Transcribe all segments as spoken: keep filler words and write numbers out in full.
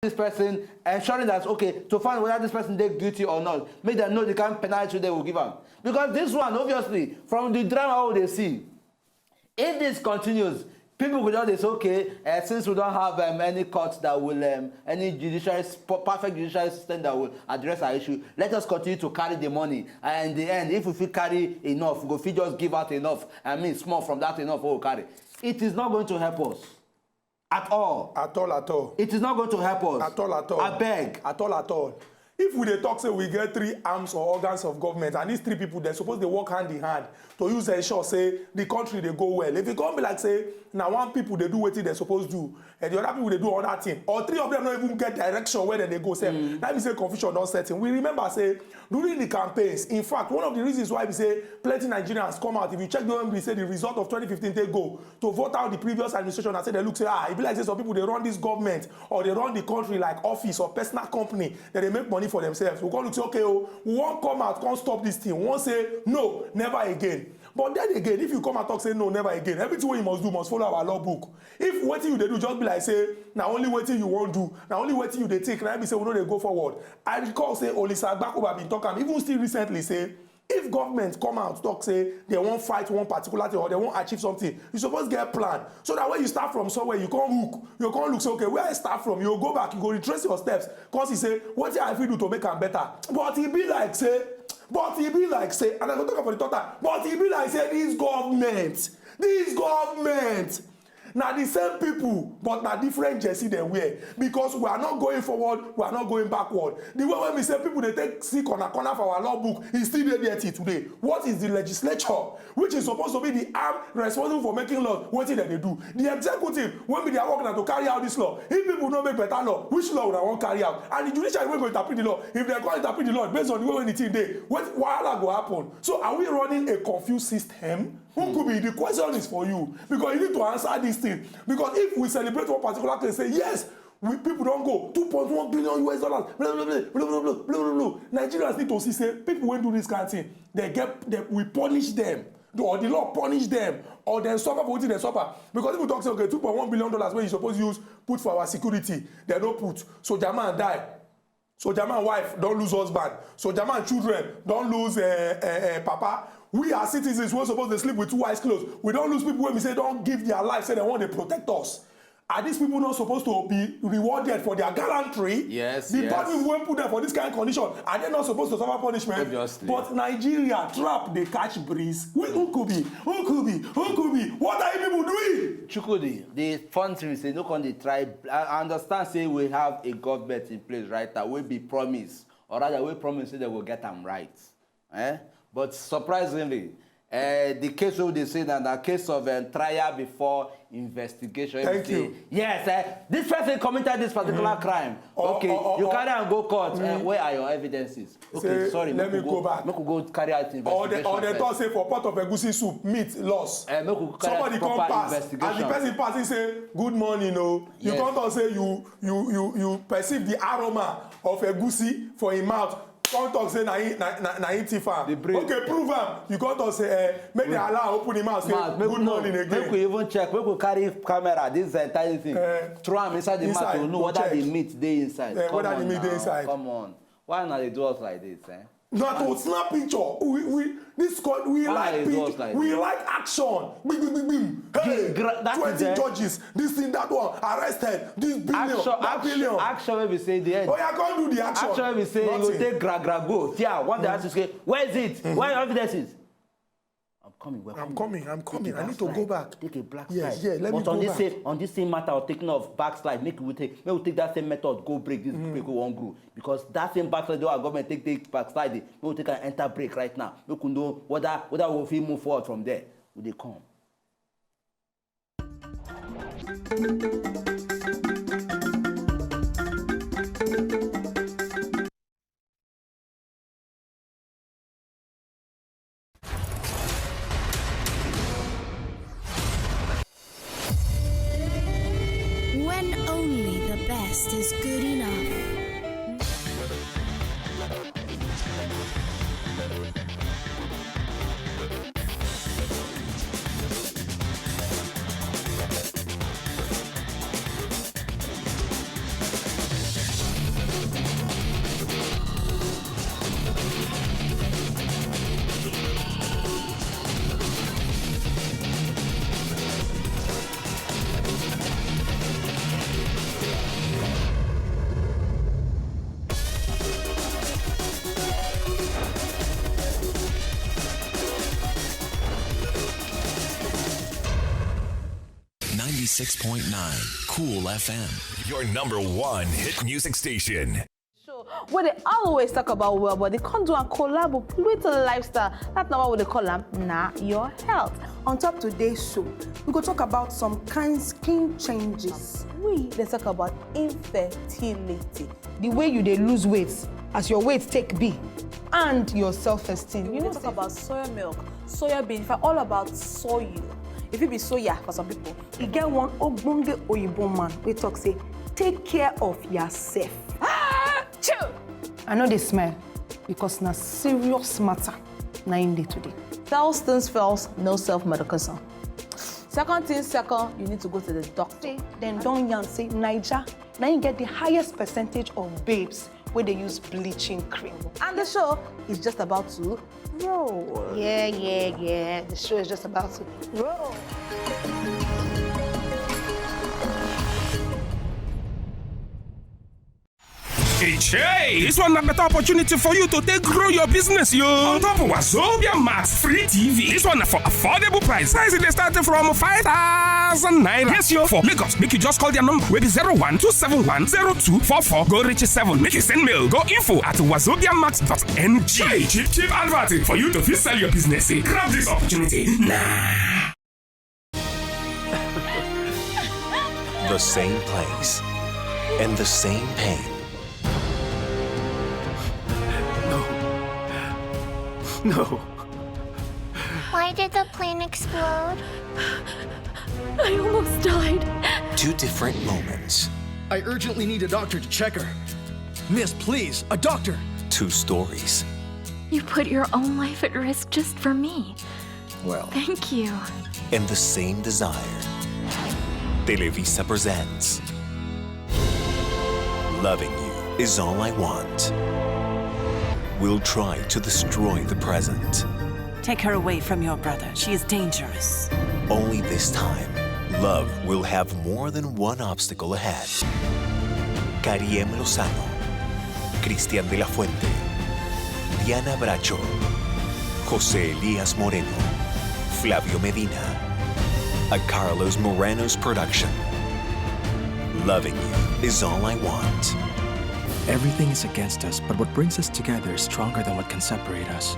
this person, ensuring that, okay, to find whether this person dey guilty or not, make dem know the kind penalty they will give am. Because this one, obviously, from the drama we dey see, if this continues, people go just dey say, okay, uh, since we don't have um, any court that will, um, any judiciary, perfect judiciary system that will address our issue, let us continue to carry the money. And in the end, if we fit carry enough, we go fit just give out enough. I mean, small from that enough we will carry. It is not going to help us at all. At all, at all. It is not going to help us. At all, at all. I beg. At all, at all. If we dey talk say we get three arms or organs of government, and these three people, they suppose they work hand in hand to use ensure say the country they go well. If it come be like say now one people they do what they suppose do, and the other people they do another thing, or three of them not even get direction where they go. Say mm. That means say confusion not setting. We remember say during the campaigns, in fact, one of the reasons why we say plenty Nigerians come out, if you check the way we say the result of twenty fifteen take go, to vote out the previous administration and say they look say, ah, e be like say some people they run this government or they run the country like office or personal company that they make money for themselves. We go look say, okay, oh, we won't come out, can't stop this thing. We won't say no, never again. But then again, if you come and talk say no, never again, everything wey you must do must follow our law book. If wetin you dey do just be like say na only wetin you wan do, na only wetin you dey take, na be say we no dey go forward. I recall say Olisa Agbakoba bin talk am even still recently say if government come out talk say they wan fight one particular thing or they wan achieve something, you suppose get plan so that when you start from somewhere, you come hook, you come look say, okay, where I start from, you go back, you go retrace your steps, come see say wetin I fit do to make am better. But e be like say, but e be like say, and I go talk about the total, but e be like say this government, this government, na the same people, but na different jersey dem wear, because we are not going forward, we are not going backward. The way wey be say people dey take see corner corner for our law book, e still dey there till today. What is the legislature, which is supposed to be the arm responsible for making laws, wetin dem dey do? The executive, wey be their work na to carry out this law. If people no make better law, which law una wan carry out? And the judiciary wey go interpret the law, if dem come interpret the law based on the way wey the thing dey, wetin wahala go happen? So are we running a confused system? Who could be? The question is for you, because you need to answer this thing. Because if we celebrate one particular case, say yes, we, people don't go two point one billion U S dollars, blah, blah, blah. Nigerians need to see say people wey do this kind of thing, they get, they, we punish them, or the law punish them, or they suffer for wetin they suffer. Because if we talk say, okay, two point one billion dollars wey you suppose use put for our security, they no put. Soldier man die. Soldier man wife don lose husband. Soldier man children don lose eh, eh, eh, papa. We are citizens wey suppose dey sleep with two eyes closed. We don lose people wey be say don give their life, say they wan dey protect us. Are these people not supposed to be rewarded for their gallantry? Yes, the yes. Bad people wey put them for this kind of condition, are they not supposed to suffer punishment? Obviously. But Nigeria trap dey catch breeze. We, who could be? Who could be? Who could be? What are you people doing? Chukwudi, the fun thing is say no come dey try. I I understand say we have a government in place right now wey be promise, or rather wey promise say they go get am right. Eh? But surprisingly, eh, the case wey dey say na na case of um, trial before investigation. Thank you. Yes, eh, this person committed this particular mm-hmm. crime. Or, okay, or, or, you carry am go court. Mm-hmm. Eh, where are your evidences? Okay, say, sorry. Let me go, go back. Make we go carry out investigation. Or they, or they talk say for pot of egusi soup, meat loss. Eh, make we carry somebody come pass, and the person pass, he say, "Good morning, oh." You yes. Come talk say you you you you perceive the aroma of egusi for him mouth. Come talk say na him na na na him thief am. The brain. Okay, prove am. You come talk say eh, make the allow open him mouth say mouth, make good no, morning again. Make we even check. Make we carry camera. This entire thing. Eh, throw am inside the inside, mouth to know whether check. The meat dey inside. Eh, come whether on the meat now. Dey inside. Come on. Why una dey do us like this? Eh? Na to snap picture. We we this called we why like picture. Like we this? Like action. Bim, bim, bim, bim. Hey, gra- that twenty is, eh? Judges. This thing, that one, arrested. This billion, action, that action, billion. Action wey be say the end. Oh, yeah, can't do the action. Action wey be say you go take gra gra go. Yeah, one day ask you say, where is it? Mm-hmm. Where your evidence is? I'm coming. We're I'm coming. Coming. I'm coming. I need to go back. Take a black yes, slide. Yeah, let but me on go this back. Same on this same matter of taking off backslide, make we take make we take that same method go break this mm. Break we won't grow because that same backslide our government take take backslide make we take an enter break right now. Make we know whether whether we fit move forward from there. We dey come. When only the best is good enough. six point nine Cool F M. Your number one hit music station. Show where they always talk about well, but they can't do a collab with the lifestyle. That's not what they call them. Nah, your health. On top today's show, we go talk about some kind skin changes. We they talk about infertility. The way you they lose weight as your weight take be and your self-esteem. You know, talk about soya milk, soya bean, in fact, all about soil. If it be soya for some people, you get one ogbonge oyibo man we talk say take care of yourself. Ah, chew. I know they smell because na serious matter na in dey today. First things first, no self-medication. Second thing second, you need to go to the doctor. Then don't yarn say Niger, now you get the highest percentage of babes where they use bleaching cream. And the show is just about to roll. Yeah, yeah, yeah. The show is just about to roll. Hey, this one na better opportunity for you to take grow your business, yo. On top of Wazobia Max Free T V, this one na for affordable price. Price dey start from five thousand naira. Yes, yo, for Lagos, make you just call their number, wey be zero one two seven one zero two four four, go reach seven. Make you send mail, go info at wazobia max dot N G. Hey, cheap, cheap advert for you to fit sell your business. Grab this opportunity now. The same place and the same pain. No. No. Why did the plane explode? I almost died. Two different moments. I urgently need a doctor to check her. Miss, please, a doctor. Two stories. You put your own life at risk just for me. Well, thank you. And the same desire. Televisa presents Loving You Is All I Want. We'll try to destroy the present. Take her away from your brother. She is dangerous. Only this time, love will have more than one obstacle ahead. Kariem Lozano, Cristian de la Fuente, Diana Bracho, José Elías Moreno, Flavio Medina. A Carlos Moreno's production. Loving You Is All I Want. Everything is against us, but what brings us together is stronger than what can separate us.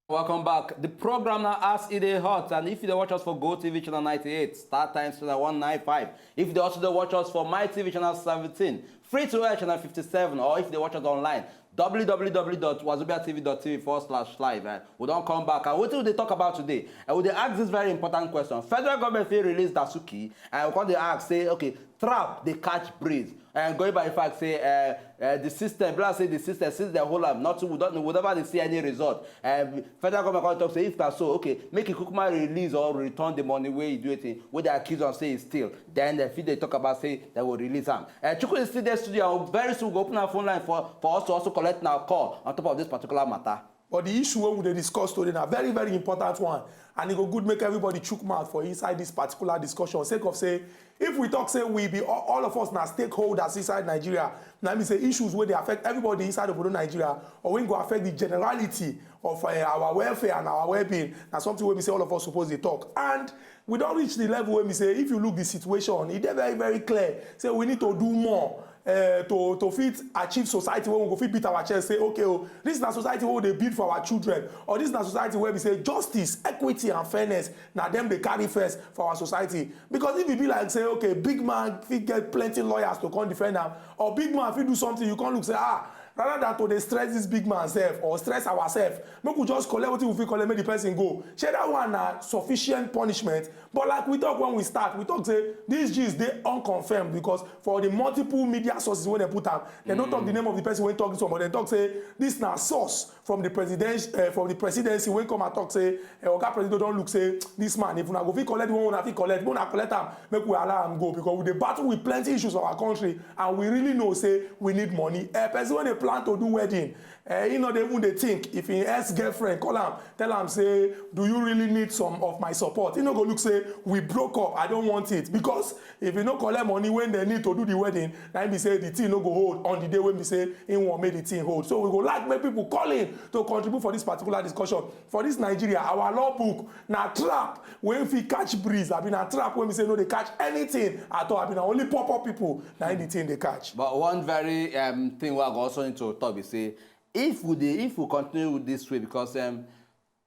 Welcome back. The program now as it is hot, and if you dey watch us for Go T V channel ninety-eight, Star Times channel one ninety-five, if you dey also dey watch us for My T V channel seventeen, free to air channel fifty-seven, or if you dey watch us online, w w w dot wazobia t v dot t v forward slash live. Eh, we don come back, and wetin we dey talk about today? And we dey ask this very important question: federal government fit release Dasuki, and we come dey ask say, okay, trap dey catch breeze. And going by the fact say uh, uh, the system, be like say the system since dem hold am, nothing, we don, we never dey see any result. Um, federal government come talk say if na so, okay, make e kukuma release or return the money wey e do wetin, wey dey accuse am say e steal. Then dem fit dey talk about say dem go release am. Uh, Chukwu still dey studio, and very soon we go open our phone line for for us to also collect una call on top of this particular matter. But the issue wey we dey discuss today na very, very important one, and e go good make everybody chook mouth for inside this particular discussion, sake of say if we talk say we be all, all of us na stakeholders inside Nigeria, na mean say issues wey dey affect everybody inside obodo Nigeria, or wey go affect the generality of uh, our welfare and our well-being, na something wey be say all of us suppose dey talk. And we don reach the level wey be say if you look the situation, e dey very, very clear say we need to do more uh, to to fit achieve society wey we go fit beat our chest say, okay, oh, this na society wey we dey build for our children, or this na society wey be say justice, equity and fairness na dem dey carry first for our society. Because if e be like say, okay, big man fit get plenty lawyers to come defend am, or big man fit do something, you come look say, ah, rather than to dey stress this big man sef or stress ourselves, make we just collect wetin we fit collect, make the person go. Shey that one na sufficient punishment? But like we talk when we start, we talk say these gist dey unconfirmed, because for the multiple media sources wey dem put am, dem no talk the name of the person wey talk this one, but dem talk say this na source from the president uh, from the presidency wey come and talk say uh, oga president don look say this man, if una go fit collect the one una fit collect, make una collect am, make we allow am go, because we dey battle with plenty issues for our country, and we really know say we need money. Uh, person wey dey plan to do wedding, eh, he no dey even dey think if him ex-girlfriend call am, tell am say, "Do you really need some of my support?" He no go look say, "We broke up, I don't want it." Because if he no collect money when they need to do the wedding, na him be say the thing no go hold on the day when be say he wan make the thing hold. So we go like make people call in to contribute for this particular discussion. For this Nigeria, our law book na trap wey fit catch breeze. Abi na trap wey be say no dey catch anything at all. Abi na only poor poor people na him the thing dey catch. But one very um, thing we also need to talk is say if we dey if we continue with this way, because um,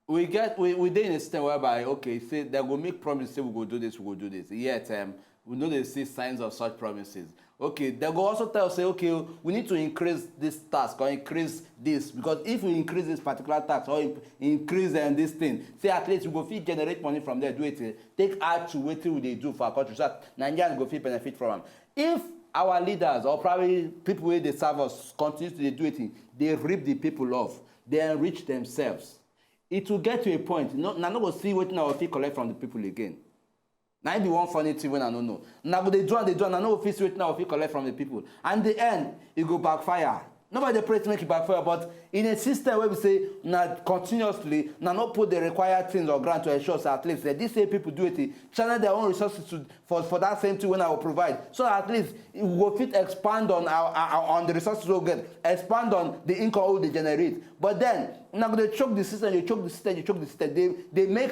we get we, we dey in a system whereby, okay, say they go make promise say we go do this, we go do this, yet um, we no dey see signs of such promises. Okay, they go also tell say, okay, we need to increase this tax or increase this, because if we increase this particular tax or in- increase um, this thing, say at least we go fit generate money from there, do it, eh, take add to wetin we dey do for our country, so that Nigerians go fit benefit from am. If our leaders or probably people wey dey serve us continue to dey do wetin dey rip the people off, dey enrich themselves, it will get to a point, no, na no go see wetin I go fit collect from the people again. Na im be one funny thing wey I no know. Na go dey do am, dey do am, na no go fit see wetin I go fit collect from the people. And the end, e go backfire. Nobody dey pray to make e backfire, but in a system wey be say na continuously, na no put the required things on ground to ensure say at least eh, this same people do it, channel their own resources to, for, for that same thing wey I go provide. So at least we go fit expand on our, our on the resources we get, expand on the income we dey generate. But then, na go dey choke the system, dey choke the system, dey choke the system. Dey dey make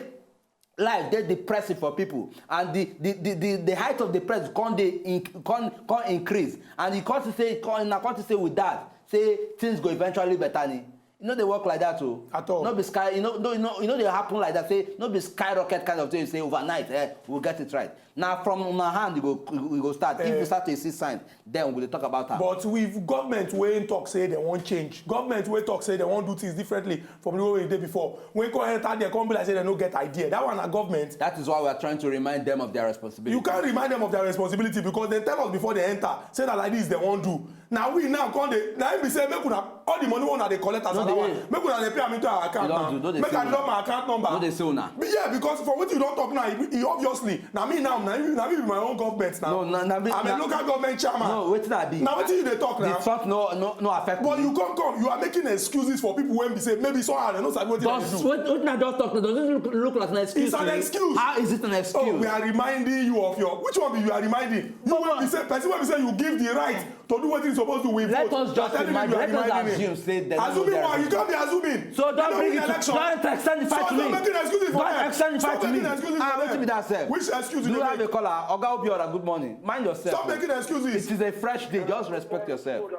life dey depressing for people, and the the the the, the height of the press come dey in, come come increase, and you come see say come na come see say with that say things go eventually better ni. E no dey work like that o. At all. No be sky, e no no e no e no dey happen like that. Say no be skyrocket kind of thing. Say overnight, eh, we get it right. Na from una hand e go e go start. If Eh. You start to see sign, then we go dey talk about am. But with government wey talk say dem wan change, government wey talk say dem wan do things differently from the way e dey before, wey come enter there come be like say dem no get idea. That one na government. That is why we are trying to remind them of their responsibility. You can't remind them of their responsibility because dem tell us before dem enter say na like this dem wan do. Na we now come dey na im be say make una all the money wey una dey collect as No, allowance dey- make una dey pay am into our account You don now. do, no dey Make say I una. drop my account number. No dey say una. Be- Yeah, because for wetin you don talk now, e e obviously na me now na me na me be my own government now. No, na- na me- I'm a na- local government chairman. No, wetin I be? Na wetin you dey talk The now? thought no no no affect But me. You come come, you are making excuses for people wey be say maybe somehow dem no sabi wetin dem Does dey do. what what na just talk does it look, look like an excuse? It's an To you? excuse. How is it an excuse? Oh, we are reminding you of your which one be you are reminding? You But wey be what- say person wey be say you give the right to do wetin you suppose do with Let vote. us just You are telling me imagine. you are Let us reminding me. Assume say dem Assuming know why their you can't be assuming. So You don't no bring win it to election. Don't extend the fight So to stop me. making excuses for Don't them. Extend the Stop fight to making me. Excuses Ah, for wetin be them. That sef? Which excuse Do you you dey have a make? Caller? Oga Obiora, good morning. Mind yourself. Stop making excuses. It is a fresh day. Just respect yourself.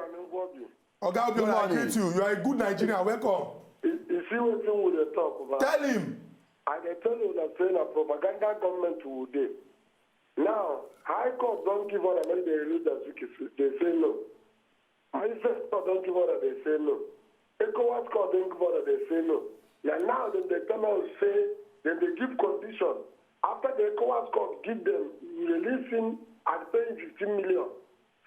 Oga Obiora, I morning. Greet you. You are a good Nigerian. Welcome. You see wetin we dey talk about. Tell him. I dey tell una say na propaganda government we dey. Now, High Court don give order make dem release Azikiwe, dem say no. Magistrate Court don give order, dem say no. ECOWAS Court don give order, dem say no. Na now dem dey tell us say dem dey give condition. After the ECOWAS Court give dem, we release him and pay him fifteen million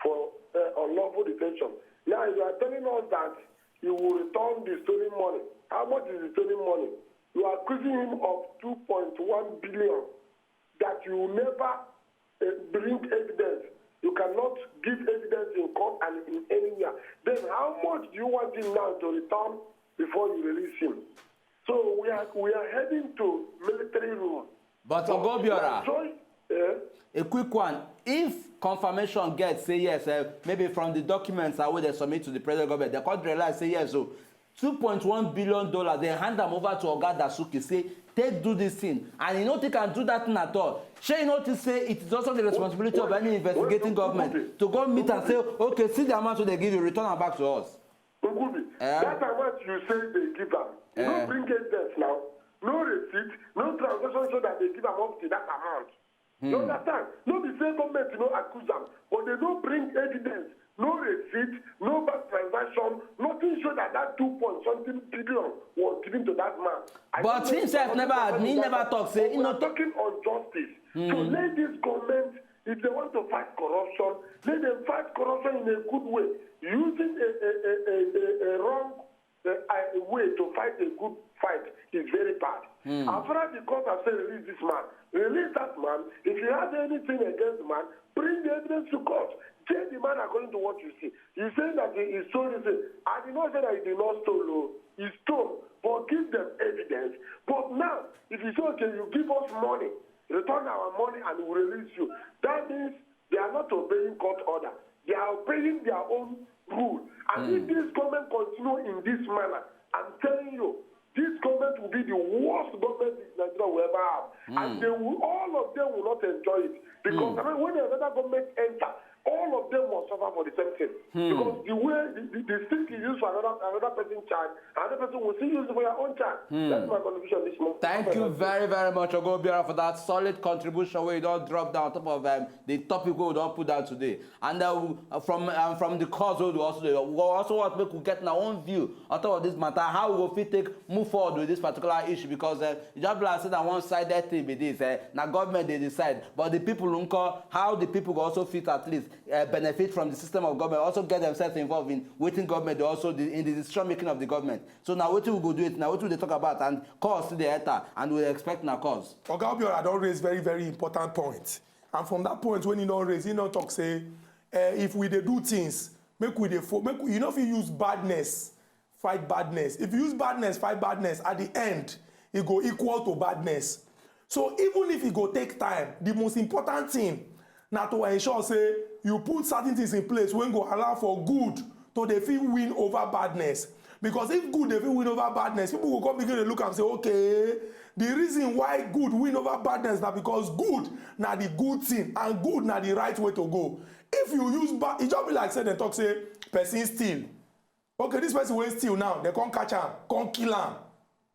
for uh, unlawful detention. Now you are telling us that he will return the stolen money. How much is the stolen money? You are accusing him of two point one billion that you never uh, bring evidence. You cannot give evidence in court and in anywhere. Then how much do you want him now to return before you release him? So we are we are heading to military rule. But Oga Obiora, So, eh? A quick one. If confirmation get say yes, eh, maybe from the documents wey dem submit to the present government, dem come realize say yes, so two point one billion dollars dem hand am over to Oga Dasuki say take do this thing, and he no think can do that thing at all. Shey you no think say it is also the responsibility of any investigating government to go meet and say, okay, see the amount wey dem give you, return am back to us. Ngubi, Eh? That amount you say dem give am, Eh. No bring evidence now, no receipt, no transaction show that dem give am up to that amount. You understand? No be say government no accuse am, but dem no bring evidence, no receipt, no bank transaction, nothing show that that two point something billion was given to that man. I But don't know himself if never that admit, he is never that. Talk say But he we no are talk. Talking on justice. So let this government, if they want to fight corruption, let them fight corruption in a good way, using a a a a, a, a wrong uh, way to fight a good fight is very bad. As far as the court has said, release this man, release that man. If you have anything against the man, bring the evidence to court. Tell the man according to what you see. He's saying that he, he stole this thing. I did not say that he did not stole, oh. He stole, but give them evidence. But now, if you say, "Okay, you give us money, return our money and we release you," that means they are not obeying court order. They are obeying their own rule. And if this government continue in this manner, I'm telling you, this government will be the worst government Nigeria will ever have. And they will, all of them will not enjoy it. Because I mean, when another government enter, all of them must suffer for the same thing. Because the way the, the, the stick you use for another another person child, another person will still use it for your own child. That's my contribution this morning. Thank you very, very much, Oga Obiora, for that solid contribution where you don't drop down on top of um, the topic we don't put down today. And uh, from um, from the cause, we also we also want to make we get our own view on top of this matter, how we go fit take move forward with this particular issue, because uh, you just be like say na one-sided thing be this. Uh, na government they decide, but the people nko, how the people go also fit at least uh, benefit from the system of government, also get themselves involved in wetin government dey also the, in the decision making of the government. So now wetin we go do it now, wetin we dey talk about, and cause still dey enter, and we expect na cause. Oga Obiora don raise very, very important point. And from that point when he don raise, he don talk say, eh, if we dey do things, make we dey fo- make we, you no fit use badness fight badness. If you use badness fight badness, at the end, e go equal to badness. So even if e go take time, the most important thing na to ensure say you put certain things in place wey go allow for good to dey fit win over badness. Because if good dey fit win over badness, people go come begin dey look am say, "Okay, the reason why good win over badness na because good na the good thing and good na the right way to go." If you use bad, e just be like say dem talk say person steal. Okay, this person wey steal now, dem come catch am, come kill am.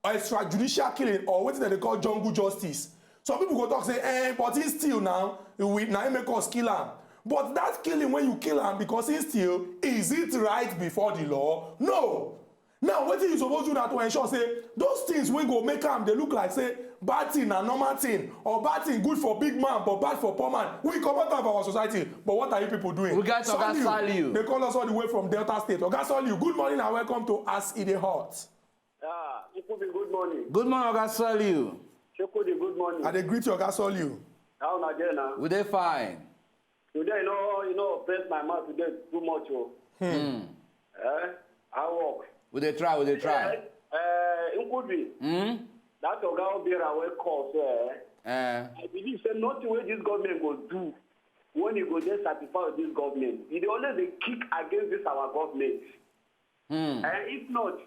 Extrajudicial killing, or wetin dem dey call jungle justice. Some people go talk say, "Eh, but he steal now, we, na him make us kill am." But that killing, when you kill am because he steal, is it right before the law? No. Now wetin you suppose do na to ensure say those things wey go make am dey look like say bad thing na normal thing, or bad thing good for big man but bad for poor man, we comot am for our society. But what are you people doing? We got Oga Saliu. They call us all the way from Delta State. Oga Saliu, good morning and welcome to As E Dey Hot. Ah, Chukwubi, good morning. Good morning, Oga Saliu. Chukwudi, good morning. I dey greet you, Oga Saliu. How una dey now? We dey fine. Today, you know, you know, press my mouth today too much, oh. Eh? I work. We dey try, we dey try. Eh, Chukwudi, Hmm? that Oga Obiora wey call, eh? Eh, I believe say nothing wey this government go do when you go dey satisfied with this government. E dey always dey kick against this our government. hmm. And if not,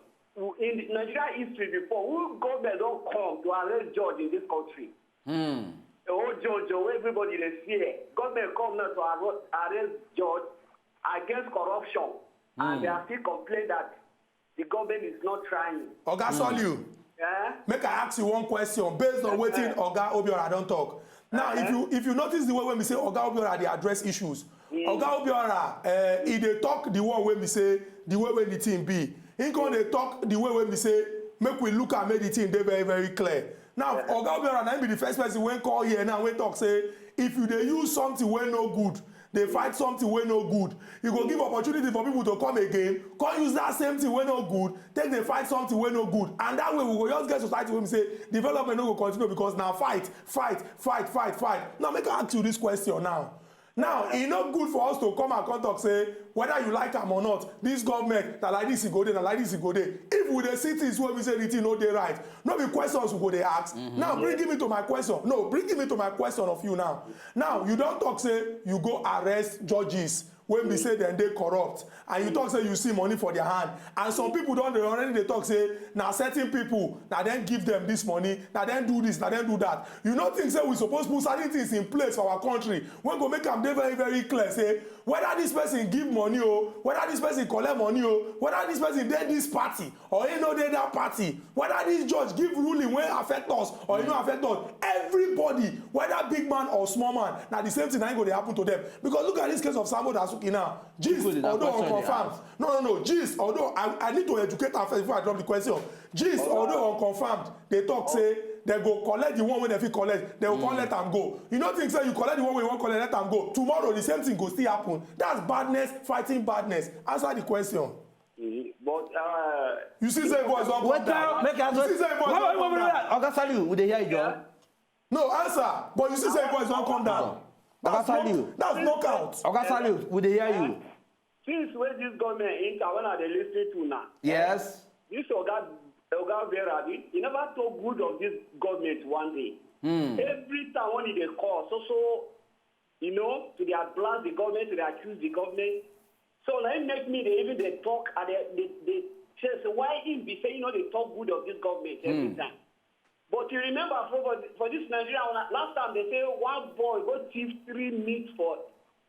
in Nigeria history before, who government don come to arrest judge in this country? Hmm. The whole judge, oh, everybody dey fear. Government come now to arrest, arrest judge against corruption, and they are still complain that the government is not trying. Oga Saliu, Eh? make I ask you one question based on wetin Oga Obiora don talk. Now, if you if you notice the way wey be say Oga Obiora dey address issues, Oga Obiora, eh, he dey talk the one wey be say the way wey the thing be. He come dey talk the way wey be say make we look am make the thing dey very, very clear. Now, Oga Obiora na him be the first person wey call here now wey talk say if you dey use something wey no good, dey fight something wey no good, e go give opportunity for people to come again, come use that same thing wey no good, take dey fight something wey no good, and that way we go just get society wey be say development no go continue because na fight, fight, fight, fight, fight. Now make I ask you this question now. Now, e no good for us to come and come talk say whether you like am or not, this government na like this e go dey, na like this e go dey. If we dey see things wey be say the thing no dey right, no be questions we go dey ask. Now bring me to my question. No, bring me to my question of you now. Now you don talk say you go arrest judges wey be say dem dey corrupt, and you talk say you see money for their hand, and some people don dey already dey talk say na certain people na dem give dem this money, na dem do this, na dem do that. You no think say we suppose put certain things in place for our country wey go make am dey very, very clear say whether this person give money o, whether this person collect money o, whether this person dey this party or he no dey that party, whether this judge give ruling wey affect us or e no affect us, everybody, whether big man or small man, na the same thing na im go dey happen to them. Because look at this case of Sambo Dasuki now. Gist, although unconfirmed. No, no, no. Gist, although I, I need to educate am first before I drop the question. Gist, although unconfirmed, they talk say they go collect the one wey they fit collect. They go come let am go. You no think say you collect the one wey you wan collect, let am go. Tomorrow the same thing go still happen. That's badness fighting badness. Answer the question. But uh, You see say boys don come down. Make I You see say boys don come down. Oga Saliu, we dey hear you, John. No, answer. But you see say boys don come down. Oga Saliu. That's knockout. Oga Saliu, we dey hear you. Since wey this government enter, when I dey listen to now, Yes. This Oga Oga Vera, abi, he never talk good of this government one day. Every time when he dey call, so so, you know, to dey blast the government, to dey accuse the government. So na him make me dey even dey talk and dey dey dey say, say why him be say he no dey talk good of this government every time. But you remember for for, for this Nigeria, when I- last time they say one boy go thief three meat for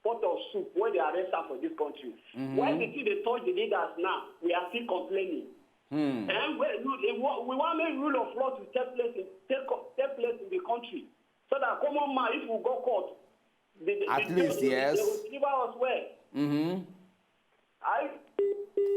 pot of soup wey dey arrest am for this country. Why the thing dey touch the leaders now? We are still complaining. And we, we, we wan make rule of law to take place in take, take place in the country, so that common man, if we go court, the, the, At the least, judge, yes. They will deliver us well. Mm-hmm. I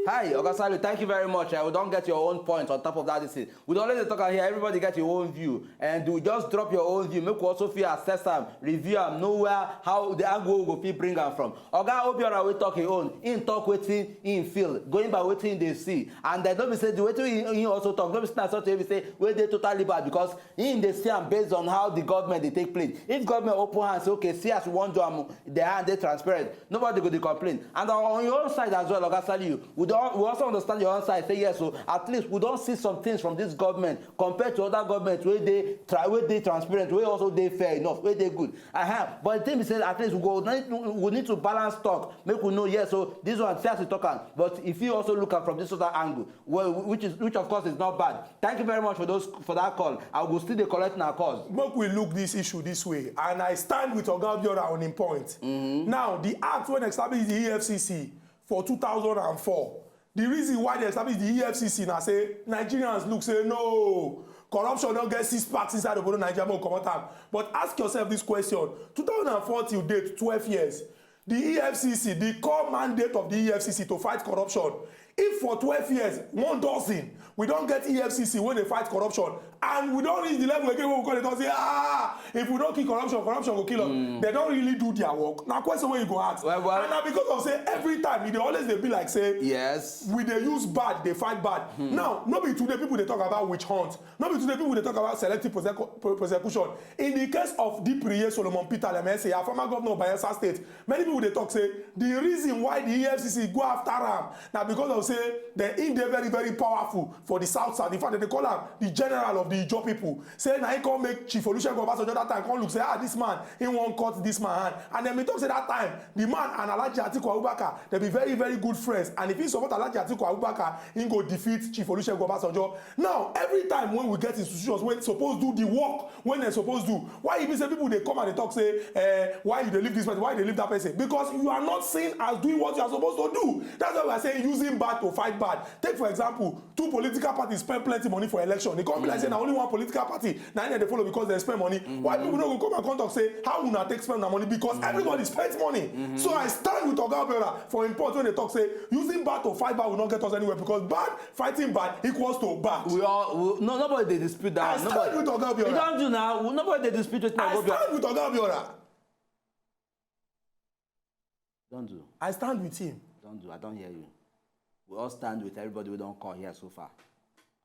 Hi, Oga Saliu, thank you very much. Uh, we don get your own point on top of that. This thing. We don already talk out here. Everybody get your own view, and we just drop your own view. Make we also fit assess am, review am, know where how the angle we go fit bring am from. Oga Obiora wey talk him own, him talk wetin him feel, going by wetin him dey see, and then no be say the wetin he, he also talk, no be say na something wey be say wey dey totally bad because him dey see am based on how the government dey take place. If government open hand say okay, see as we wan do am, the hand dey transparent, nobody go dey complain. And on your own side as well, Oga Saliu, we don we also understand your own side. Say yes, so at least we don see some things from this government compared to other governments wey dey tra wey dey transparent, wey also dey fair enough, wey dey good. Uh-huh. But the thing be say at least we go need, we need to balance talk, make we know yes, so this one see as you talk am, but if you also look am from this other angle, well, which is which of course is not bad. Thank you very much for those for that call. I go still dey collect na calls. Make we look this issue this way, and I stand with Oga Obiora on him point. Now, the act when establish the E F C C for two thousand and four, the reason why they establish the E F C C na say Nigerians look say no, corruption don get six packs inside obodo Nigeria, make we comot am. But ask yourself this question: two thousand and four till date, twelve years, the E F C C, the core mandate of the E F C C to fight corruption. If for twelve years, one dozen, we don get E F C C wey dey fight corruption, and we don reach the level again wey we go dey talk say, ah, if we no kill corruption, corruption go kill us. They don really do their work? Na question wey you go ask. Well, well. And na because of say every time e dey always dey be like say Yes. we dey use bad dey fight bad. Now, no be today people dey talk about witch hunt. No be today people dey talk about selective prosecu- pro- prosecution. In the case of Dipriye Solomon Peter Lemensi, our former governor of Bayelsa State, many people dey talk say the reason why the E F C C go after am na because of say dem him dey very very powerful for the south south. In fact, dem dey call am the general of the Ijaw people. Say na him come make Chief Olusegun Obasanjo that time come look say, ah, this man, he wan cut this man hand. And dem bin talk say that time the man and Alhaji Atiku Abubakar, dem be very very good friends, and if he support Alhaji Atiku Abubakar, he go defeat Chief Olusegun Obasanjo. Now, every time when we get institutions wey suppose do the work wey dem suppose do, why e be say people dey come and dey talk say, eh, why you dey leave this person, why you dey leave that person? Because you are not seen as doing what you are supposed to do. That's why we are saying using bad to fight bad. Take for example, two political parties spend plenty money for election. E come be like say na only one political party na im dem dey follow because dem spend money. Why people no go come and come talk say how una take spend una money? Because everybody spend money. So I stand with Oga Obiora for him point wey dey talk say using bad to fight bad will not get us anywhere, because bad fighting bad equals to bad. We all we, no nobody dey dispute that. I stand with Oga Obiora. You don do now. We, nobody dey dispute wetin I Oga Obiora. Stand with Oga Obiora. Don do. I stand with him. Don do. I don hear you. We all stand with everybody wey don call here so far.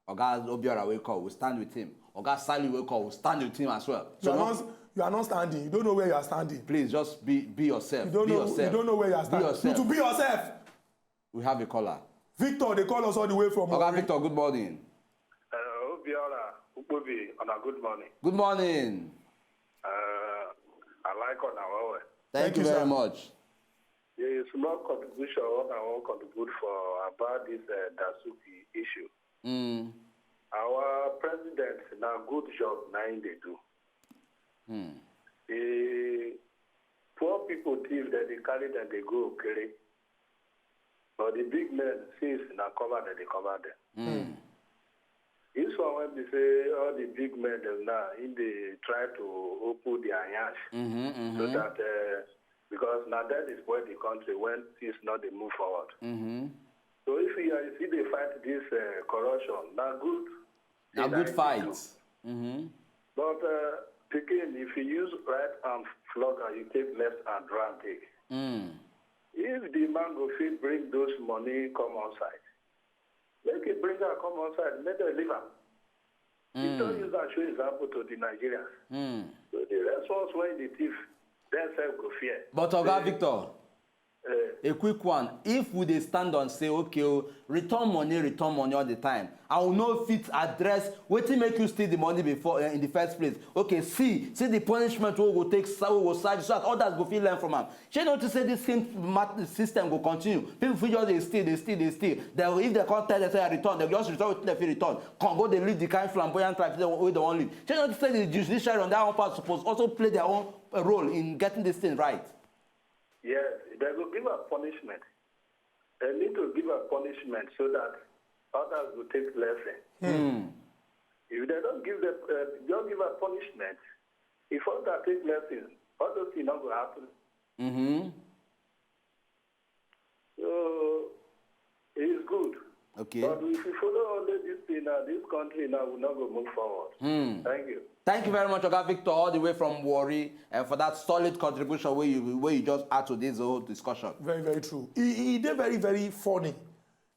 Oga Obiora wey call, we stand with him. Oga Saliu wey call, we stand with him as well. You are no- not you are not standing. You don't know where you are standing. Please just be be yourself. You don't be know yourself. you don't know where you are Be standing. yourself. You to be yourself. We have a caller. Victor, they call us all the way from Oga Warri. Victor, good morning. Uh, Obiora Ukpobi, on a good morning. Good morning. Uh, I like on our way. Thank, Thank you you, very sir. much. There is small contribution what I want contribute for about this uh, Dasuki issue. Mm. Our president now good job now they do. Mm. The poor people thief that they carry that they go carry. But the big men thieves now cover that they cover them. Mm. This one when they say all the big men them now in they try to open their hands Mm-hmm, so mm-hmm. that uh, because now that is where the country when things not they move forward. Mm-hmm. So if you are- if they fight this uh, corruption, now good. Na thing good that fight. They do. Mm-hmm. But uh, again, if you use right arm flogger, you take left hand round take. Mm. If the man go fit bring those money come outside, make it bring her come outside, make them leave her. You don't Mm. use that show example to the Nigerians. Mm. So the rest ones when the thief, Dem sef go fear. But Oga Eh, Victor, eh, a quick one. If we dey stand on say, okay, oh, return money, return money all the time, I will no fit address wetin make you steal the money before, eh, in the first place. Okay, see, see the punishment wey we go take, sa- we go serve, so that others go fit learn from am. Shey you notice say this same mat- system go continue? People fit just dey steal, dey steal, dey steal. Then if dem come tell dem say return, dem just return wetin dem fit return. Come go dey live the kind flamboyant life wey dem wan live. Shey you notice say the judiciary on that one part suppose also play their own, uh, role in getting this thing right? Yes, dem go give am punishment. Dem need to give am punishment so that others go take lesson. Hmm. If dem don give dem, uh, don give am punishment, if others take lesson, all those things no go happen. Mm-hmm. So it's good. Okay. But if we follow only this thing now, this country now will not go move forward. Hmm. Thank you. Thank you very much, Oga Victor, all the way from Warri, and for that solid contribution where you where you just add to this whole discussion. Very, very true. E e dey very, very funny,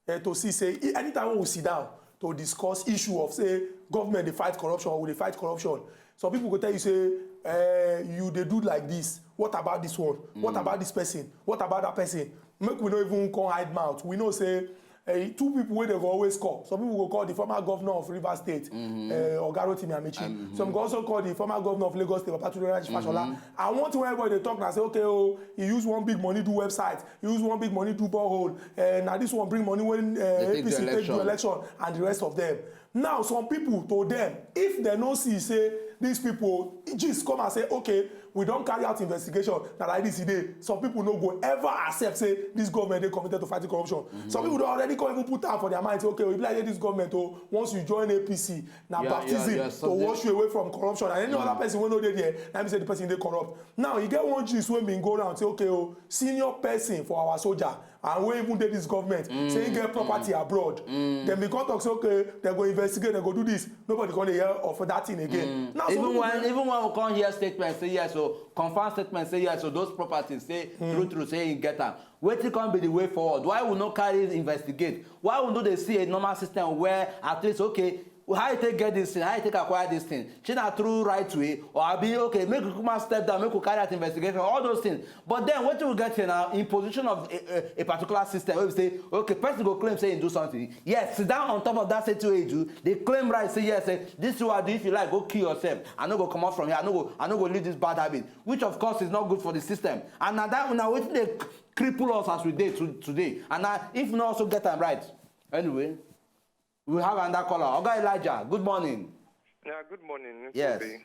eh, to see say e- anytime we sit down to discuss issue of say government dey fight corruption or we dey fight corruption, some people go tell you say, eh, you dey do like this. What about this one? What about this person? What about that person? Make we no even come hide mouth. We know say, eh, two people wey dem go always call. Some people go call the former governor of Rivers State, eh, Oga Rotimi Amechi. Some go also call the former governor of Lagos State, Babatude Raji Fashola. And one thing wey everybody dey talk na say, okay, oh, he use one big money do website, he use one big money do borehole, eh, na this one bring money when, eh, They take the A P C take do election. Election and the rest of them. Now some people, to them, if dem no see say these people just come and say, okay, we don carry out investigation, na like this e dey, some people no go ever accept say this government dey committed to fighting corruption. Some people don already come even put am for their mind say, okay, we be like this government, oh, once you join A P C, na You are- you are- baptism you are to subject- wash you away from corruption, and any other person wey no dey there, na be say the person dey corrupt. Now e get one gist wey bin go round say, okay, oh, senior person for our soldier and wey even dey this government say he get property abroad. Dem bin come talk say, okay, dem go investigate, dem go do this. Nobody come dey hear of that thing again. Now some Even people when dey- even when we come hear statement say yes, so confirm statement say yes, so those properties say true true say he get am. Wetin come be the way forward? Why we no carry investigate? Why we no dey see a normal system where at least, okay, how you take get this thing? How you take acquire this thing? Shey na through right way, or abi, okay, make we come step down, make we carry out investigation, all those things. But then wetin we get here na imposition of a, a, a particular system wey we say, okay, person go claim say he do something. Yes, sit down on top of that same thing wey he do, dey claim right, say yes, say this thing wey I do, if you like, go kill yourself. I no go comot from here. I no go, I no go leave this bad habit, which of course is not good for the system. And na that na wetin dey cripple us as we dey to, today. And na if we no also get am right, anyway, we have another caller. Oga Elijah, good morning. Yeah, good morning. Yes. Nkobe.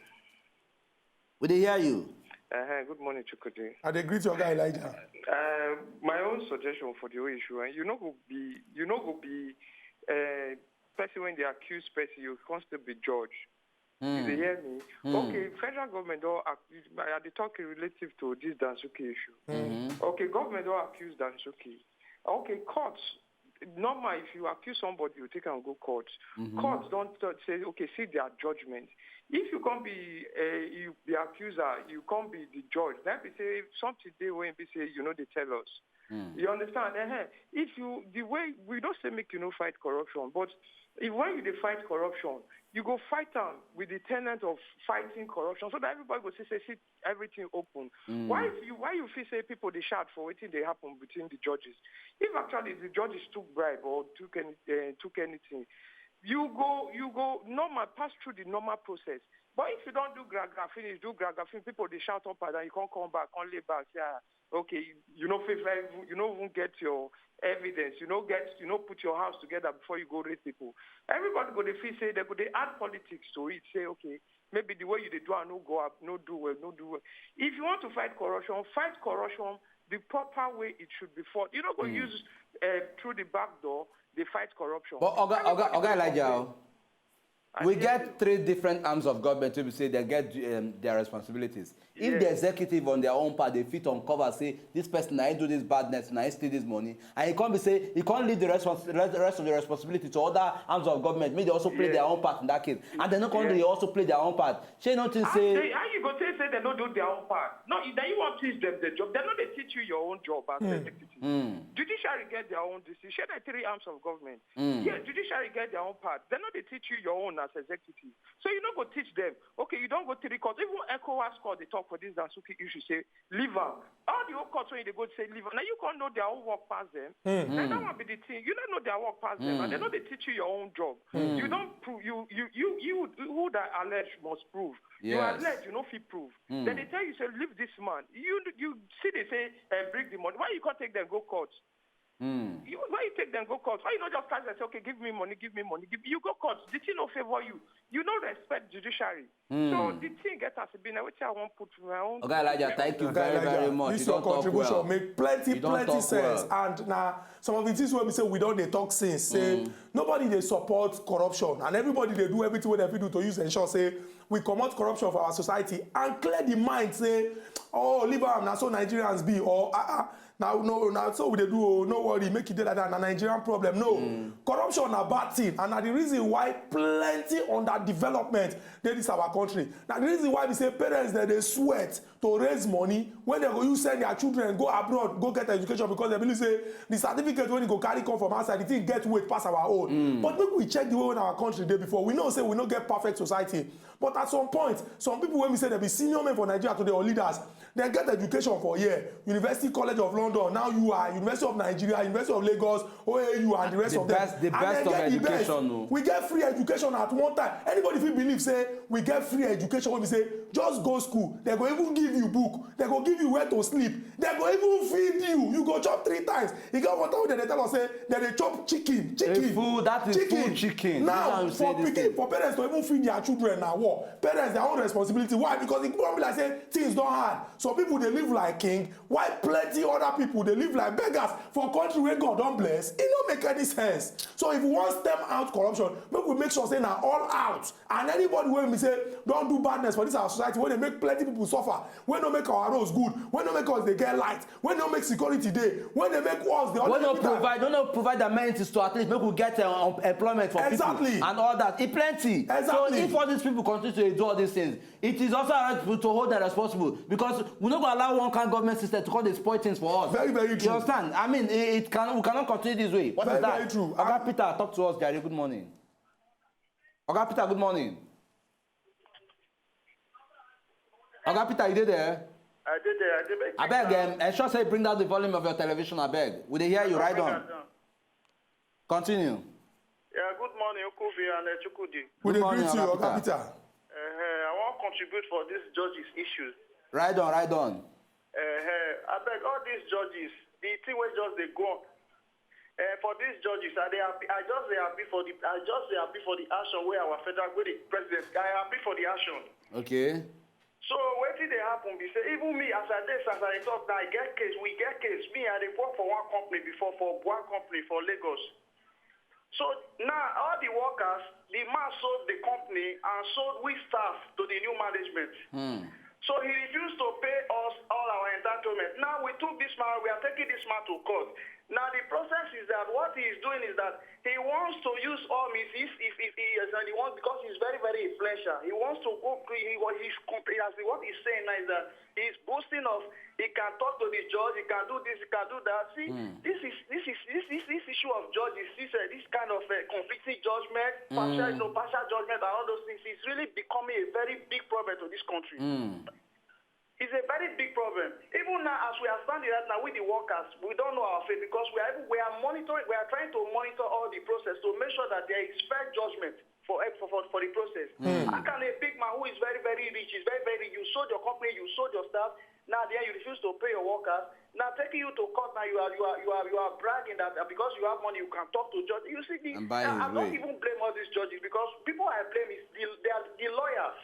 We dey hear you. Uh-huh. Good morning, Chukwudi. I dey greet you, Oga Elijah. Uh, my own suggestion for the whole issue, eh, you no go be, you no go be, uh, person when they accuse person, you come still be judge. You dey hear me? Okay, federal government don ac- I dey talk in relative to this Dasuki issue. Okay, government don accuse Dasuki. Okay, court, normal, if you accuse somebody, you take am go court. Court don talk say, okay, see their judgment. If you come be, uh, you be accuser, you come be the judge. That be say something dey wey be say you no dey tell us. You understand? Ehen. If you, the way we don say make you no fight corruption, but if when you dey fight corruption, you go fight am with the tenant of fighting corruption, so that everybody go see say, see everything open. Why if you, why you feel say people dey shout for wetin dey happen between the judges? If actually the judges took bribe or took any, uh, took anything, you go, you go normal, pass through the normal process. But if you don do gra gra finish, do gra gra finish, people dey shout up and down, you come come back, come lay back, say, ah, okay, you no fit even, you no even get your evidence, you no get, you no put your house together before you go raise people. Everybody go dey feel say dem go dey add politics to it, say, okay, maybe the way you dey do am no go up, no do well, no do well. If you want to fight corruption, fight corruption the proper way it should be fought. You no go use, uh, through the back door dey fight corruption. But Oga, Oga, Everybody Oga go Elijah, complain. oh, we I hear get you. Three different arms of government wey be say they get, um, their responsibilities. If the Yes. Executive on their own part, they fit uncover say this person na him do this badness, na him steal this money, and he come be say he come leave the respons- rest, rest of the responsibility to other arms of government, make they also play Yes. their own part in that case, and they no come Yes. dey also play their own part. Shey you no think How say they, how you go take say they no do their own part? No, if you want teach them the job, they no dey teach you your own job as executive. Judiciary get their own decision. Shey na three arms of government? Yes, judiciary get their own part. They no dey teach you your own. as executive. So you no go teach them. Okay, you don't go three court. Even ECOWAS court, they talk for this Dasuki issue, say, leave am. All the whole court when they go say, leave am. Now you can't know their own work pass them. Now that one be the thing. You don't know their work pass them. And they know they teach you your own job. You don't prove, you, you, you, you, who that allege must prove. You Yes. Allege, you know, fit prove. Then they tell you, say, leave this man. You, you see, they say, uh, bring the money. Why you can't take them, go court? You, why you take them go court? Why you not just start and say, okay, give me money, give me money, give, you go court. The thing no favor you. You no respect judiciary. So the thing get as it been. Which I won't put my own. Oga Elijah, thank you Oga very, Elijah, very much. This You your don't talk contribution well. Make plenty, You don't plenty talk sense. Well. And now some of the things wey we say we don't dey talk since. Say nobody dey support corruption, and everybody dey do everything wey dem fit do to use ensure say we comot corruption for our society and clear the mind. Say, oh, leave am. Na so Nigerians be. Or ah ah. Now, no, now so we dey do. Oh, no worry, make it dey like that. Na Nigerian problem. No, corruption na bad thing, and na the reason why plenty underdevelopment dey this our country. Na the reason why we say parents dem dey sweat to raise money when dem go use send their children go abroad go get education, because dem believe say the certificate wey you go carry come from outside, the thing get weight pass our own. But make we check the way wey our country dey before. We know say we no get perfect society, but at some point, some people wey we say dem be senior men for Nigeria today or leaders, dem get education for here, University College of London, now U I, University of Nigeria, University of Lagos, O A U, and the rest The of best- them. the And best dem of get the education, best. Oh. We get free education at one time. Anybody fit believe say we get free education wey we say just go school, dem go even give you book, dem go give you where to sleep, dem go even feed you. You go chop three times. E get one time wey dem dey tell us say dem dey chop chicken, chicken, A full, that is full chicken. That's how Now you for say this pikin, thing. For parents to even feed their children na war. Parents their own responsibility. Why? Because e come be like say things don hard. Some people dey live like king, while plenty other people dey live like beggars for country wey God don bless. E no make any sense. So if we wan stem out corruption, make we make sure say na all out. And anybody wey we say don do badness for this our society, wey dey make plenty people suffer, wey no make our roads good, wey no make us dey get light, wey no make security dey, wey dey make us dey Wey always no make that provide, wey no provide the amenities to at least make we get uh, um, employment for Exactly. People and all that. E plenty. Exactly. So if all these people continue to do all these things, it is also our right to hold them responsible, because we no go allow one kind government system to come dey spoil things for us. Very, very true. You understand? I mean, it, it can we cannot continue this way. What is Very, that? very true. Oga Peter, talk to us, Gary. Good morning. Oga Peter, good morning. Oga Peter, you dey there? I did there. I did make Abeg, um, ensure say you bring down the volume of your television, abeg. We dey hear you. Ride on. Continue. Yeah, good morning, Okuvi and uh, Chukwudi. We Good dey morning, greet you, Oga Oga Peter. Peter. Uh, I want to contribute for this judges issues. Ride on, ride on. Uh, I beg all these judges, the thing wey just dey go on. Uh, for these judges, I, dey happy, I just dey happy for the I just dey happy for the action wey our federal wey the president. I happy for the action. Okay. So wetin dey happen be say even me as I dey as I dey talk now, I get case, we get case. Me I dey work for one company before for one company for Lagos. So now all the workers, the man sold the company and sold we staff to the new management. So he refused to pay us all our entitlement. Now we took this man, we are taking this man to court. Now the process is that what he is doing is that he wants to use all means if if if he is and he wants because he's very very influential. He wants to go. He what he's compl- as what he's saying now is that he's boasting of he can talk to the judge, he can do this, he can do that. See, this is this is this this, this issue of judges, this uh, this kind of uh, conflicting judgment, partial no partial judgment, and all those things is really becoming a very big problem to this country. It's a very big problem. Even now, as we are standing right now with the workers, we don't know our fate because we are even, we are monitoring, we are trying to monitor all the process to make sure that there is fair judgment for for for, for the process. How can a big man who is very very rich, is very very rich, you sold your company, you sold your staff, now there you refuse to pay your workers. Now taking you to court now, you are you are you are you are bragging that uh, because you have money you can talk to judge. You see, the, And buying I, I his don't way. Even blame all these judges because people I blame is the, they are the lawyers.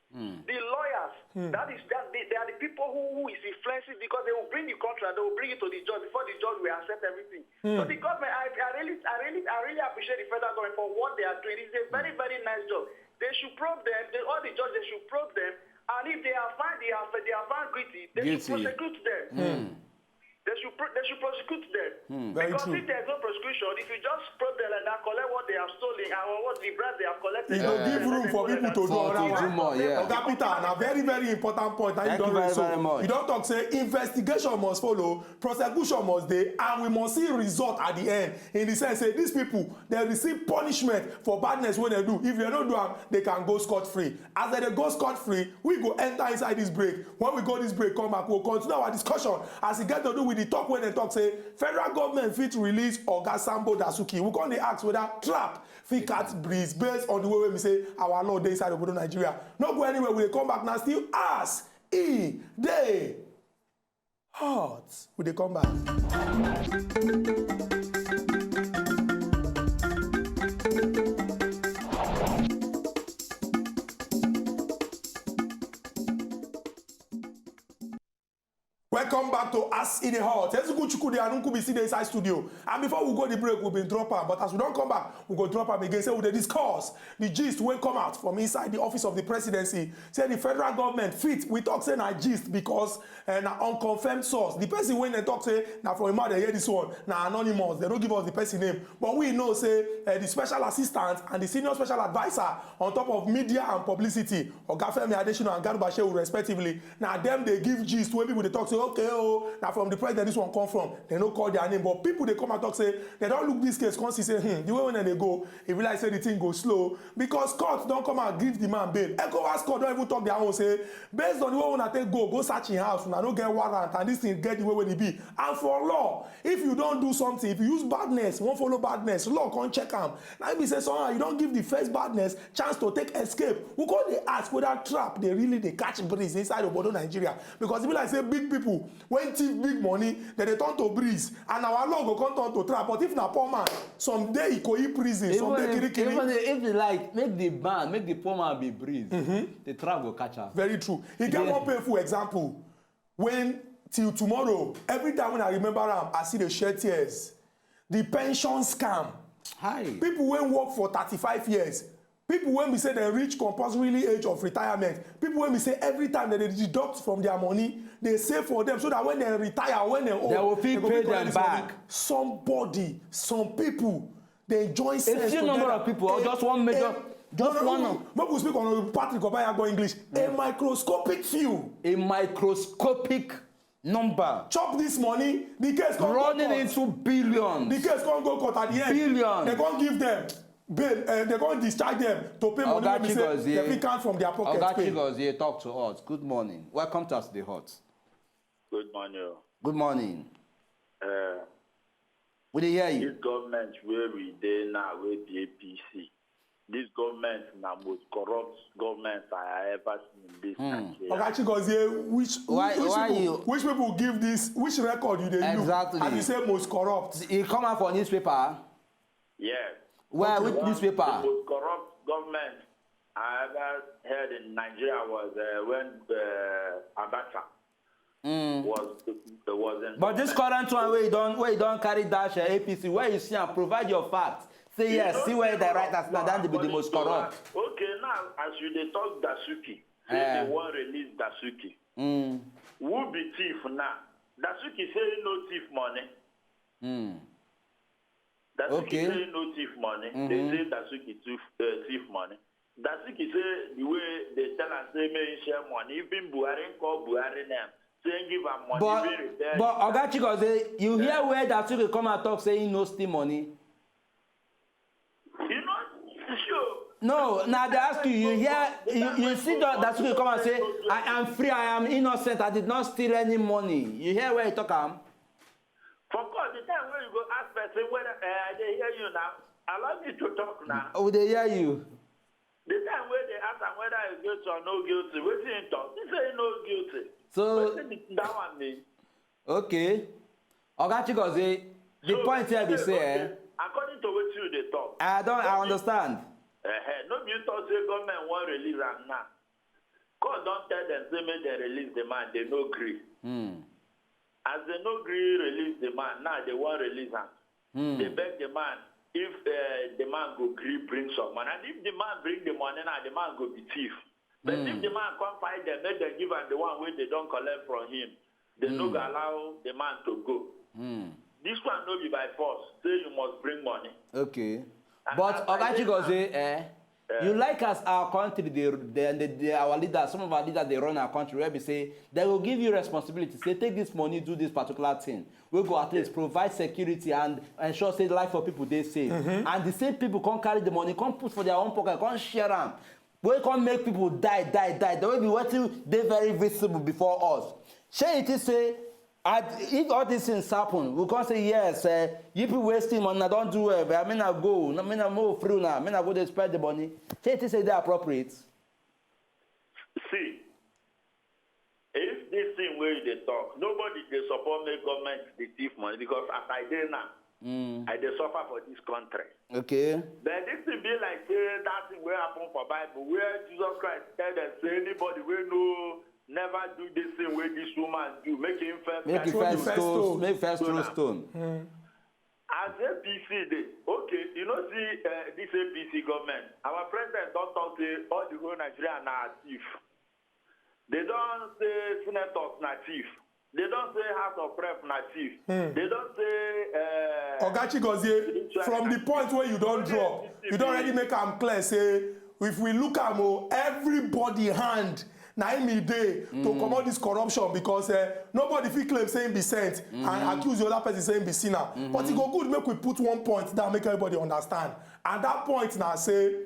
The lawyers, that is that they, they are the people who, who is influencing because they will bring the contract, they will bring it to the judge before the judge will accept everything. So the government, I, I really, I really, I really appreciate the federal government for what they are doing. It's a very, very nice job. They should probe them. They, all the judges they should probe them. And if they are found, they are they are found guilty. They Guilty. Should prosecute them. They should pro- they should prosecute them. Very Because true. If there's no prosecution, if you just probe them like that, collect what they have stolen and what the bribe they have collected. E go give room for people to do So other to do one. more, yeah. Oga Peter, na very very important point na you Thank don you very, raise so. very much. You don talk say investigation must follow, prosecution must dey, and we must see result at the end. In the sense say these people dey receive punishment for badness wey dem do. If dem no do am, they can go scot free. As dem dey go scot free, we go enter inside this break. When we go this break, come back, we go continue our discussion as e get to do with the talk wey dem talk say federal government fit release Oga Sambo Dasuki. We come dey ask whether trap fit catch breeze based on the way wey be say our law dey inside obodo Nigeria. No go anywhere, we dey come back now still as e dey hot. We dey come back. Welcome back to As E Dey Hot. Ezuku Chukwudi and Nkubi still dey inside studio. And before we go the break, we been drop am. But as we don come back, we go drop am again. Say we dey discuss the gist wey come out from inside the office of the presidency. Say the federal government fit. We talk say na gist because uh, na unconfirmed source. The person wey dem talk say na from im mouth dem hear this one na anonymous. Dem no give us the person name. But we know say uh, the special assistant and the senior special adviser on top of media and publicity, Oga Femi Adesina and Garuba Shehu respectively, na dem dey give gist wey people dey talk say okay oh, na from the president this one come from. Dem no call their name, but people dey come and talk say dem don look this case come see say hmm, the way wey dem dey go, e be like say the thing go slow because court don come and give the man bail. ECOWAS court don even talk their own say based on the way una take go go search im house, una no get warrant and this thing get the way wey e be. And for law, if you don do something, if you use badness, wan follow badness, law come check am. Na im be say somehow you don give the first badness chance to take escape. We come dey ask whether trap dey really dey catch breeze inside obodo Nigeria because e be like say big people wey thief big money, dem dey turn to breeze, and our law go come turn to trap. But if na poor man, some dey Ikoyi prison, some dey Even if, Kirikiri. even if you like, make the man, make the poor man be breeze. The trap go catch am. Very true. E get Yeah. one painful example when till tomorrow, every time when I remember am, I still dey shed tears. The pension scam. Hi. People wey work for thirty-five years, people wey be say dem reach compulsory age of retirement, people wey be say every time dem dey deduct from their money, dey save for them so that when dem retire, when dem old, They will fit go pay collect them this money. Back. Somebody, some people, they join sense Few number together. Of people, or A- just one major, a- just no, no, one. No, no, make we speak on Patrick Obayagbo English. A microscopic few A microscopic number chop this money. The case come running go court. Into billions. The case come go court at the end. Billion. They come give them bail. Uh, they come discharge them to pay money Oga wey be say Chigozie. They fit count from their pocket Oga pay. Chigozie, talk to us. Good morning. Welcome to As E Dey Hot. Good morning. Good morning. Uh, We dey hear you. This government where we dey now, wey be A P C, this government na most corrupt government I ever seen in this Hmm. Nigeria. Oga Chigozie, which Why- which, why people, you- which people give this? Which record you dey Exactly. Look as you say most corrupt? E come out for newspaper. Yes. Where? Which One newspaper? The most corrupt government I ever heard in Nigeria was uh, when uh, Abacha Mm. was was in. But this government. Current one wey you don wey you don carry dash uh, A P C, where you see am, provide your facts. Say You yes, know see where say the right our- as na that be the our most political corrupt. Okay, now as you dey talk Dasuki, say Eh. They wan release Dasuki. Mm. Who be thief now? Dasuki say he no thief money. Mm. Dasuki Okay. Say he no thief money. Mm-hmm. They say Dasuki thief, uh, thief money. Dasuki say the way they tell am say make he share money, even Buhari call Buhari name, say he give am money, But even repair. but Oga Chigozie, you hear where Dasuki come and talk say he no steal money. You know, sure. No, now they ask you, you hear, you, you see that Dasuki come and say, I am free, I am innocent, I did not steal any money. You hear where he talk am? For course, the time when you go ask person whether uh, I dey hear you now, allow me to talk now. Oh, they hear you. The time when they ask am whether he guilty or no guilty, wetin he talk? He say he no guilty. So Wetin that one mean? Okay. Oga Chigozie, the So, point here be okay, say, okay. Eh, According to wetin you dey talk. I don't, I understand. Uh-huh. No be you talk say government wan release am now. Court don tell them say make dem release the man, they no gree. Hmm. As they no gree release the man, now they wan release am. Hmm. They beg the man if uh, the man go gree bring some money. And if the man bring the money now, the man go be thief. But Hmm. If the man come fight them, make dem give am the one wey they don collect from him. They no go allow the man to go. This one no be by force. Say you must bring money. Okay. But Oga Chigozie, eh, you like as our country, they, they, they, they, our leaders, some of our leaders, they run our country. Where we say they will give you responsibility. Say take this money, do this particular thing. We go at least provide security and ensure say life for people they safe. And the same people can't carry the money, can't put for their own pocket, can't share them. We can't make people die, die, die. The way we want to, they very visible before us. Shey it is say, if all these things happen, we can't say yes. Uh, you people wasting money. I don't do it. I mean, I go. I mean, I move through now. I mean, I go to spend the money. Shey it is say they appropriate. See, if this thing where they talk, nobody they support make government the thief money because as I did now, mm. I they suffer for this country. Okay. But this thing be like say that thing where happen for Bible where Jesus Christ tell them say anybody will know never do this thing where this woman do make him first. Make him first stone. Make first throw stone. Mm. As A P C dey, okay, you know see uh, this A P C government, our president don talk say all the whole Nigeria na thief. They don say senators na thief. They don say House of Rep na thief. Hmm. They don say. Uh, Oga Chigozie, from the point where you don drop, you don already make am clear say if we look am o, everybody hand na im e dey to comot this corruption because uh, nobody fit claim say im be saint and accuse the other person say im be sinner. But e go good make we put one point down make everybody understand. And that point na say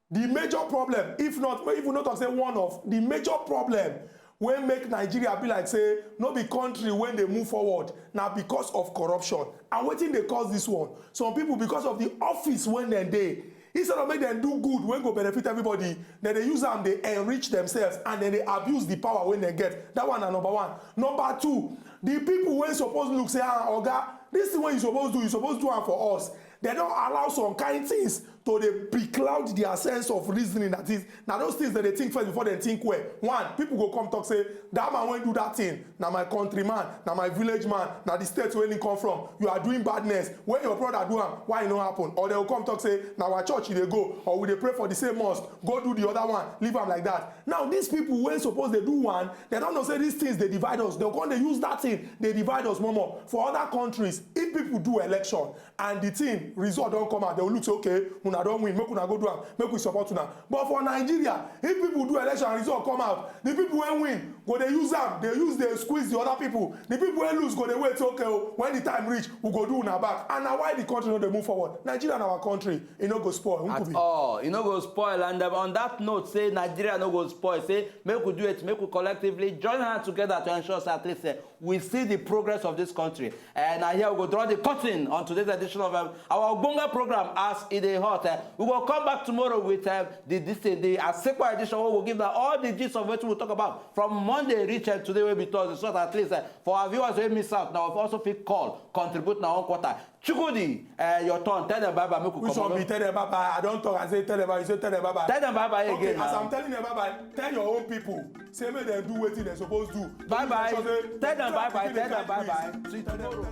the major problem, if not, if we no talk say one of the major problem wey make Nigeria be like say no be country wey dey move forward na because of corruption. And wetin dey cause this one? Some people, because of the office wey dem dey, instead of make dem do good wey go benefit everybody, dem dey use am dey enrich themselves and dem dey abuse the power wey dem get. That one na number one. Number two, the people wey suppose look say, ah, oga, this thing wey you suppose do, you suppose do am for us. Dem don allow some kind things to dey precloud their sense of reasoning. That is, na those things dem dey think first before dem think well. One, people go come talk say, that man wey do that thing na my countryman, na my village man, na the state wey he come from. You are doing badness. When your brother do am, why e no happen? Or dem go come talk say, na our church you dey go, or we dey pray for the same mosque. Go do the other one. Leave am like that. Now, these people wey suppose dey do one, dem don know say these things dey divide us. Dem come dey use that thing dey divide us more more. For other countries, if people do election, and the thing result don come out, they will look say, okay, una don win, make una go do am, make we support una. But for Nigeria, if people do election and result come out, the people wey win go dey use am, dey use dey squeeze the other people. The people wey lose go dey wait say, okay o, when the time reach, we go do una back. And na why the country no dey move forward. Nigeria na our country, e no go spoil. At all, e no go spoil. And um, on that note, say Nigeria no go spoil. Say make we do it, make we collectively join hands together to ensure say at least uh, we see the progress of this country. And uh, here we go draw the curtain on today's edition of um, our Ogbonge program as it is hot. Uh, we will come back tomorrow with uh, the this thing, the Asekwa edition. We will give them all the gist of what we will talk about from Monday reach uh, today will be Thursday. So that at least uh, for our viewers who miss out, now we also feel call, contribute now one quarter. Chukudi, uh, your turn. Tell them bye bye. Make we Which one be tell them bye bye? I don't talk. I say tell them bye. You say tell them bye bye. Tell them bye bye okay, again. As now. I'm telling them bye bye, tell your own people. Say make dem do wetin dem suppose do. Bye bye. Tell dem bye bye. Tell dem bye bye. See tomorrow.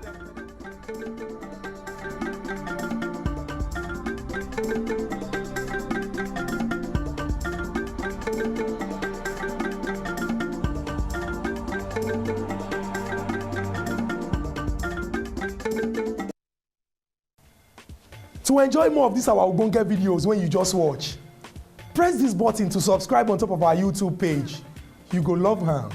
To enjoy more of these our ogbonge videos when you just watch, press this button to subscribe on top of our YouTube page. You go love am.